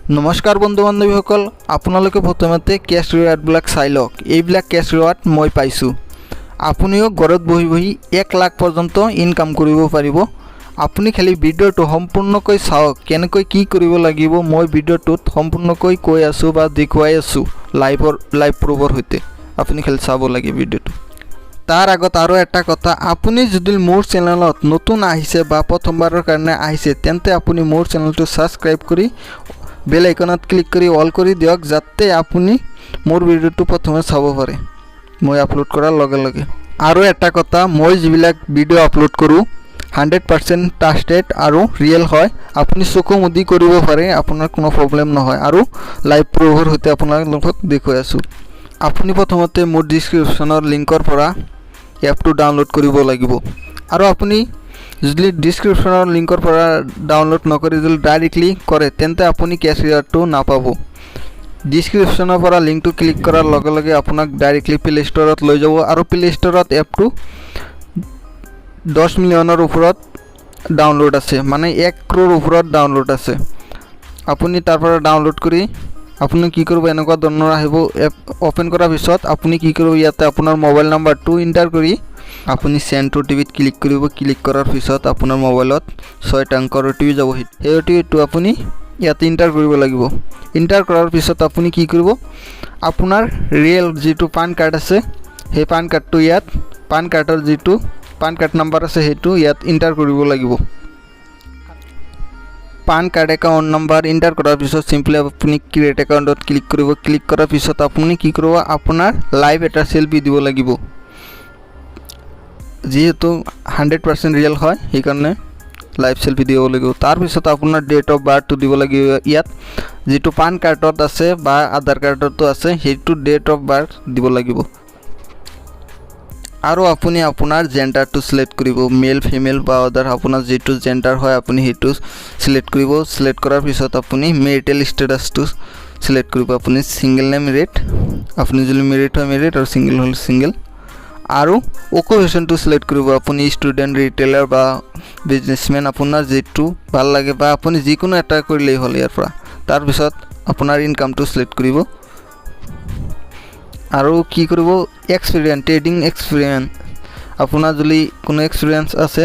নমস্কাৰ বন্ধু বান্ধৱীসকল, আপোনালোকে প্ৰথমতে কেছ ৰিৱাৰ্ডবিলাক চাই লওক। এইবিলাক কেছ ৰিৱাৰ্ড মই পাইছোঁ। আপুনিও ঘৰত বহি বহি 1 লাখ পৰ্যন্ত ইনকাম কৰিব পাৰিব। আপুনি খালি ভিডিঅ'টো সম্পূৰ্ণকৈ চাওক। কেনেকৈ কি কৰিব লাগিব, মই ভিডিঅ'টোত সম্পূৰ্ণকৈ কৈ আছোঁ বা দেখুৱাই আছোঁ লাইভ প্ৰুফৰ সৈতে। আপুনি খালি চাব লাগে ভিডিঅ'টো। তাৰ আগত আৰু এটা কথা, আপুনি যদি মোৰ চেনেলত নতুন আহিছে বা প্ৰথমবাৰৰ কাৰণে আহিছে, তেন্তে আপুনি মোৰ চেনেলটো ছাবস্ক্ৰাইব কৰি বেল আইকনত ক্লিক কৰি অল কৰি দিয়ক, যাতে আপুনি মোৰ ভিডিঅ'টো প্ৰথমে চাব পাৰে মই আপলোড কৰাৰ লগে লগে। আৰু এটা কথা, মই যিবিলাক ভিডিঅ' আপলোড কৰোঁ, 100% ট্ৰাষ্টেড আৰু ৰিয়েল হয়। আপুনি চকু মুদি কৰিব পাৰে, আপোনাৰ কোনো প্ৰব্লেম নহয় আৰু লাইভ প্ৰুফৰ সৈতে আপোনালোকক দেখুৱাই আছোঁ। আপুনি প্ৰথমতে মোৰ ডিছক্ৰিপশ্যনৰ লিংকৰ পৰা এপটো ডাউনলোড কৰিব লাগিব আৰু আপুনি যদি ডিছক্ৰিপশ্যনৰ লিংকৰ পৰা ডাউনলোড নকৰি যদি ডাইৰেক্টলি কৰে, তেন্তে আপুনি কেছ ৰিৱাৰ্ডটো নাপাব। ডিছক্ৰিপশ্যনৰ পৰা লিংকটো ক্লিক কৰাৰ লগে লগে আপোনাক ডাইৰেক্টলি প্লে ষ্ট'ৰত লৈ যাব আৰু প্লে ষ্ট'ৰত এপটো 10 মিলিয়নৰ ওপৰত ডাউনলোড আছে, মানে 1 ক্ৰ'ৰ ওপৰত ডাউনলোড আছে। আপুনি তাৰ পৰা ডাউনলোড কৰি আপুনি কি কৰিব, এনেকুৱা ধৰণৰ আহিব। এপ অ'পেন কৰাৰ পিছত আপুনি কি কৰিব, ইয়াতে আপোনাৰ মোবাইল নাম্বাৰটো এণ্টাৰ কৰি আপুনি চেণ্ড অ' টি পিত ক্লিক কৰিব। ক্লিক কৰাৰ পিছত আপোনাৰ মোবাইলত ছয়টা অংকৰ অ' টি পি যাব। সেই অ' টি পিটো আপুনি ইয়াতে এণ্টাৰ কৰিব লাগিব। এণ্টাৰ কৰাৰ পিছত আপুনি কি কৰিব, আপোনাৰ ৰিয়েল যিটো পান কাৰ্ড আছে, সেই পান কাৰ্ডটো ইয়াত, পান কাৰ্ডৰ যিটো পান কাৰ্ড নাম্বাৰ আছে, সেইটো ইয়াত এণ্টাৰ কৰিব লাগিব। PAN card, account number enter কৰাৰ পিছত চিম্পলি আপুনি ক্ৰিয়েট একাউণ্টত ক্লিক কৰিব। ক্লিক কৰাৰ পিছত আপুনি কি কৰিব, আপোনাৰ লাইভ এটা চেলফি দিব লাগিব। যিহেতু 100% ৰিয়েল হয়, সেইকাৰণে লাইভ চেলফি দিব লাগিব। তাৰপিছত আপোনাৰ ডেট অফ বাৰ্থটো দিব লাগিব। ইয়াত যিটো পান কাৰ্ডত আছে বা আধাৰ কাৰ্ডতো আছে, সেইটো ডেট অফ বাৰ্থ দিব লাগিব। আৰু আপুনি আপোনাৰ জেণ্ডাৰটো চিলেক্ট কৰিব, মেল, ফিমেল বা আদাৰ। আপোনাৰ যিটো জেণ্ডাৰ হয়, আপুনি সেইটো চিলেক্ট কৰিব। চিলেক্ট কৰাৰ পিছত আপুনি মেৰিটেল ষ্টেটাছটো চিলেক্ট কৰিব। আপুনি ছিংগল নে মেৰিড? আপুনি যদি মেৰিড হয় মেৰিড আৰু ছিংগল হ'লে ছিংগল। আৰু অকুপেশ্যনটো চিলেক্ট কৰিব। আপুনি ষ্টুডেণ্ট, ৰিটেইলাৰ বা বিজনেছমেন, আপোনাৰ যিটো ভাল লাগে বা আপুনি যিকোনো এটা কৰিলেই হ'ল ইয়াৰ পৰা। তাৰপিছত আপোনাৰ ইনকামটো চিলেক্ট কৰিব আৰু কি কৰিব, এক্সপিৰিয়েঞ্চ, ট্ৰেডিং এক্সপিৰিয়েঞ্চ। আপোনাৰ যদি কোনো এক্সপিৰিয়েঞ্চ আছে,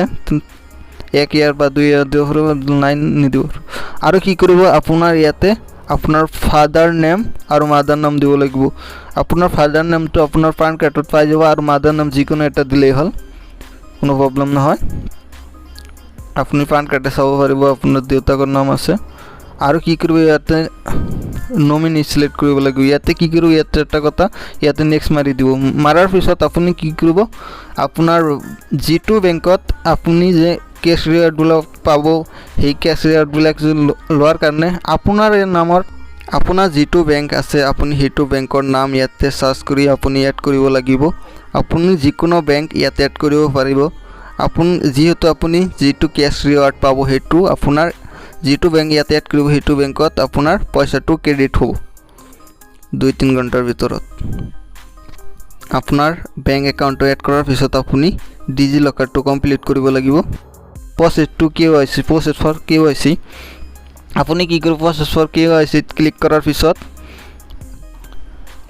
এক ইয়াৰ বা 2 ইয়াৰ দিব পাৰিব, নাই নিদিব। আৰু কি কৰিব, আপোনাৰ ইয়াতে আপোনাৰ ফাদাৰ নেম আৰু মাদাৰ নাম দিব লাগিব। আপোনাৰ ফাদাৰ নেমটো আপোনাৰ পান কাৰ্ডত পাই যাব আৰু মাদাৰ নাম যিকোনো এটা দিলেই হ'ল, কোনো প্ৰব্লেম নহয়। আপুনি পান কাৰ্ডে চাব পাৰিব, আপোনাৰ দেউতাকৰ নাম আছে। আৰু কি কৰিব, ইয়াতে নমিনি চিলেক্ট কৰিব লাগিব। ইয়াতে কি কৰিব, ইয়াতে এটা কথা, ইয়াতে নেক্সট মাৰি দিব। মাৰাৰ পিছত আপুনি কি কৰিব, আপোনাৰ যিটো বেংকত আপুনি যে কেছ ৰিৱাৰ্ডবিলাক পাব, সেই কেছ ৰিৱাৰ্ডবিলাক লোৱাৰ কাৰণে আপোনাৰ এই নামৰ আপোনাৰ যিটো বেংক আছে, আপুনি সেইটো বেংকৰ নাম ইয়াতে চাৰ্চ কৰি আপুনি এড কৰিব লাগিব। আপুনি যিকোনো বেংক ইয়াতে এড কৰিব পাৰিব। আপুনি যিহেতু আপুনি যিটো কেছ ৰিৱাৰ্ড পাব, সেইটো আপোনাৰ যিটো বেংক ইয়াতে এড কৰিব, সেইটো বেংকত আপোনাৰ পইচাটো ক্ৰেডিট হ'ব 2-3 ঘণ্টাৰ ভিতৰত। আপোনাৰ বেংক একাউণ্টটো এড কৰাৰ পিছত আপুনি ডিজি লকাৰটো কমপ্লিট কৰিব লাগিব। Proceed to KYC, proceed for KYC। আপুনি কি কৰিব, প্ৰচেছ ফৰ কেৱাইচিত ক্লিক কৰাৰ পিছত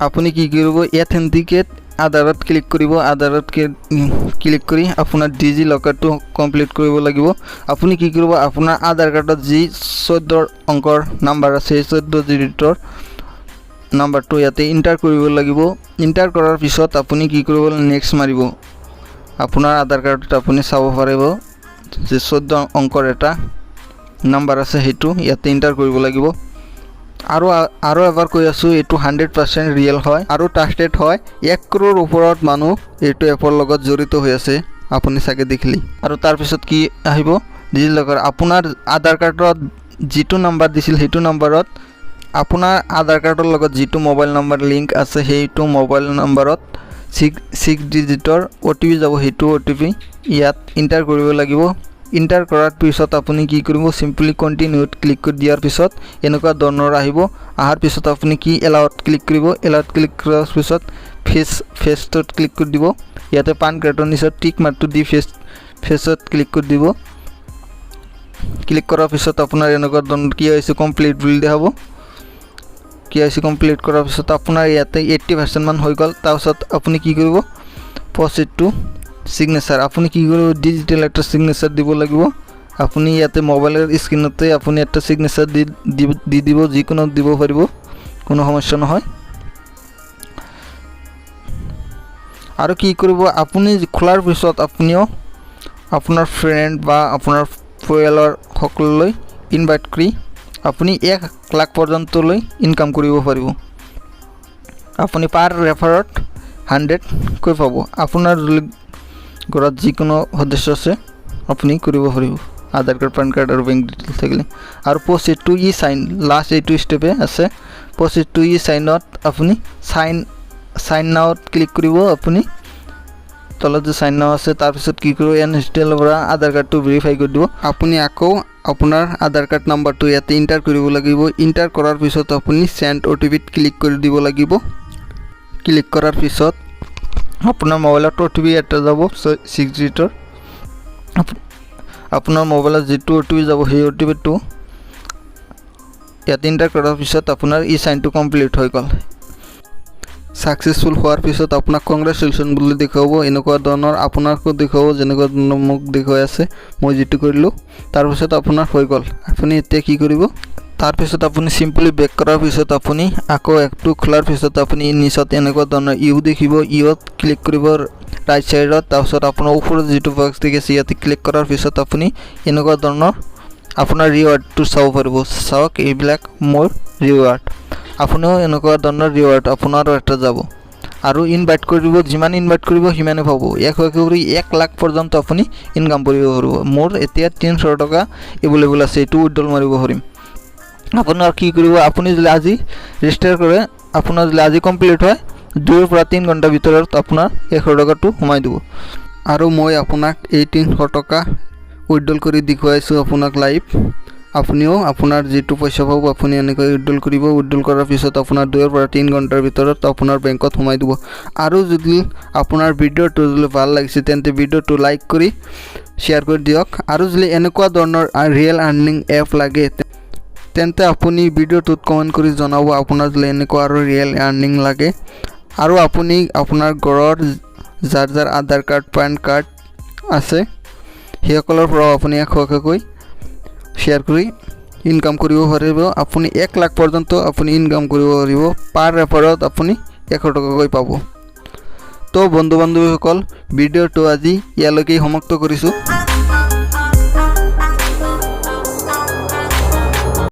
আপুনি কি কৰিব, এথেণ্টিকেট আধাৰত ক্লিক কৰিব। আধাৰত ক্লিক কৰি আপোনাৰ ডিজি লকাৰটো কমপ্লিট কৰিব লাগিব। আপুনি কি কৰিব, আপোনাৰ আধাৰ কাৰ্ডত যি 14 অংকৰ নাম্বাৰ আছে, সেই 14 ডিজিটৰ নাম্বাৰটো ইয়াতে এণ্টাৰ কৰিব লাগিব। এণ্টাৰ কৰাৰ পিছত আপুনি কি কৰিব, নেক্সট মাৰিব। আপোনাৰ আধাৰ কাৰ্ডত আপুনি চাব পাৰিব যে 14 অংকৰ এটা নাম্বাৰ আছে, সেইটো ইয়াতে এণ্টাৰ কৰিব লাগিব। আৰু এবাৰ কৈ আছোঁ, এইটো 100% ৰিয়েল হয় আৰু ট্ৰাষ্টেড হয়। 1 ক্ৰ'ৰ ওপৰত মানুহ এইটো এপৰ লগত জড়িত হৈ আছে, আপুনি চাগে দেখিলি। আৰু তাৰপিছত কি আহিব, ডিজি লকাৰ আপোনাৰ আধাৰ কাৰ্ডত যিটো নাম্বাৰ দিছিল, সেইটো নাম্বাৰত, আপোনাৰ আধাৰ কাৰ্ডৰ লগত যিটো মোবাইল নাম্বাৰ লিংক আছে, সেইটো মোবাইল নাম্বাৰত ছিক্স ছিক্স ডিজিটৰ অ' টি পি যাব। সেইটো অ' টি পি ইয়াত এণ্টাৰ কৰিব লাগিব। এণ্টাৰ কৰাৰ পিছত আপুনি কি কৰিব, চিম্পলি কণ্টিনিউত ক্লিক কৰি দিয়াৰ পিছত এনেকুৱা ধৰণৰ আহিব। অহাৰ পিছত আপুনি কি এলাউত ক্লিক কৰিব। এলাউত ক্লিক কৰাৰ পিছত ফেচটোত ক্লিক কৰি দিব। ইয়াতে পান কাৰ্ডৰ নিচত টিক মাৰ্কটো দি ফেচত ক্লিক কৰি দিব। ক্লিক কৰাৰ পিছত আপোনাৰ এনেকুৱা ধৰণৰ কি হৈছে কমপ্লিট বুলি দেখাব। কেৱাইচি কমপ্লিট কৰাৰ পিছত আপোনাৰ ইয়াতে 80%মান হৈ গ'ল। তাৰপিছত আপুনি কি কৰিব? Proceed to signature. আপুনি কি কৰিব? ডিজিটেল এটা ছিগনেচাৰ দিব লাগিব। আপুনি ইয়াতে মোবাইলৰ স্ক্ৰীণতে আপুনি এটা ছিগনেচাৰ দি দি দিব, যিকোনো দিব পাৰিব, কোনো সমস্যা নহয়। আৰু কি কৰিব? আপুনি খোলাৰ পিছত আপুনিও আপোনাৰ ফ্ৰেণ্ড বা আপোনাৰ পৰিয়ালৰ সকলোলৈ ইনভাইট কৰি আপুনি 1 লাখ পৰ্যন্তলৈ ইনকাম কৰিব পাৰিব। আপুনি পাৰ ৰেফাৰত 100কৈ পাব। আপোনাৰ যদি ঘৰত যিকোনো সদস্য আছে, আপুনি কৰিব পাৰিব, আধাৰ কাৰ্ড, পেন কাৰ্ড আৰু বেংক ডিটেইলছ থাকিলে। আৰু প্ৰচিড টু ই চাইন, লাষ্ট এইটো ষ্টেপে আছে। প্ৰচিড টু ই চাইনত আপুনি চাইন নাওত ক্লিক কৰিব। আপুনি তলত যে চাইন নাও আছে, তাৰপিছত কি কৰিব? এন এছ ডি এলৰ পৰা আধাৰ কাৰ্ডটো ভেৰিফাই কৰি দিব। আপুনি আকৌ আপোনাৰ আধাৰ কাৰ্ড নাম্বাৰটো ইয়াতে এণ্টাৰ কৰিব লাগিব। এণ্টাৰ কৰাৰ পিছত আপুনি চেণ্ড অ'টিপিত ক্লিক কৰি দিব লাগিব। ক্লিক কৰাৰ পিছত আপোনাৰ মোবাইলত অ'টিপি এটা যাব 6 ডিজিটৰ। আপোনাৰ মোবাইলত যিটো অ'টিপি যাব, সেই অ'টিপিটো ইয়াত এণ্টাৰ কৰাৰ পিছত আপোনাৰ ই চাইনটো কমপ্লিট হৈ গ'ল। ছাকচেছফুল হোৱাৰ পিছত আপোনাক কংগ্ৰেচুলেশ্যন বুলি দেখুৱাব। এনেকুৱা ধৰণৰ আপোনাকো দেখুৱাব, যেনেকুৱা ধৰণৰ মোক দেখুৱাই আছে, মই যিটো কৰিলোঁ। তাৰপিছত আপোনাৰ হৈ গ'ল। আপুনি এতিয়া কি কৰিব? তাৰপিছত আপুনি চিম্পলি বেক কৰাৰ পিছত, আপুনি আকৌ এপটো খোলাৰ পিছত আপুনি নিচত এনেকুৱা ধৰণৰ ইউ দেখিব। ইউত ক্লিক কৰিব ৰাইট ছাইডত। তাৰপিছত আপোনাৰ ওপৰত যিটো বক্স দেখিছে, ইয়াতে ক্লিক কৰাৰ পিছত আপুনি এনেকুৱা ধৰণৰ আপোনাৰ ৰিৱাৰ্ডটো চাব পাৰিব। চাওক, এইবিলাক মোৰ ৰিৱাৰ্ড। আপুনিও এনেকুৱা ধৰণৰ ৰিৱাৰ্ড আপোনাৰো এটা যাব। আৰু ইনভাইট কৰিব, যিমান ইনভাইট কৰিব সিমানে পাব। 100 কৰি 1 লাখ পৰ্যন্ত আপুনি ইনকাম কৰিব পাৰিব। মোৰ এতিয়া 300 টকা এভেইলেবল আছে, এইটো উইড্ৰল মাৰিব পাৰিম। আপোনাৰ কি কৰিব? আপুনি যদি আজি ৰেজিষ্টাৰ কৰে, আপোনাৰ যদি আজি কমপ্লিট হয়, 2ৰ পৰা 3 ঘণ্টাৰ ভিতৰত আপোনাৰ 100 টকাটো সোমাই দিব। আৰু মই আপোনাক এই 300 টকা উইড্ৰল কৰি দেখুৱাইছোঁ আপোনাক লাইভ। আপুনিও আপোনাৰ যিটো পইচা পাব, আপুনি এনেকৈ উইড্ৰল কৰিব। উইড্ৰল কৰাৰ পিছত আপোনাৰ 2ৰ পৰা 3 ঘণ্টাৰ ভিতৰত আপোনাৰ বেংকত সোমাই দিব। আৰু যদি আপোনাৰ ভিডিঅ'টো যদি ভাল লাগিছে, তেন্তে ভিডিঅ'টো লাইক কৰি শ্বেয়াৰ কৰি দিয়ক। আৰু যদি এনেকুৱা ধৰণৰ ৰিয়েল আৰ্নিং এপ লাগে, তেন্তে আপুনি ভিডিঅ'টোত কমেণ্ট কৰি জনাব, আপোনাৰ যদি এনেকুৱা আৰু ৰিয়েল আৰ্নিং লাগে। আৰু আপুনি আপোনাৰ ঘৰৰ যাৰ যাৰ আধাৰ কাৰ্ড, পেন কাৰ্ড আছে, সেইসকলৰ পৰাও আপুনি 100 এশকৈ শ্বেয়াৰ কৰি ইনকাম কৰিব পাৰিব। আপুনি 1 লাখ পৰ্যন্ত আপুনি ইনকাম কৰিব পাৰিব। পাৰ ৰেফাৰত আপুনি 100 টকাকৈ পাব। তো বন্ধু বান্ধৱীসকল, ভিডিঅ'টো আজি ইয়ালৈকে সমাপ্ত কৰিছোঁ।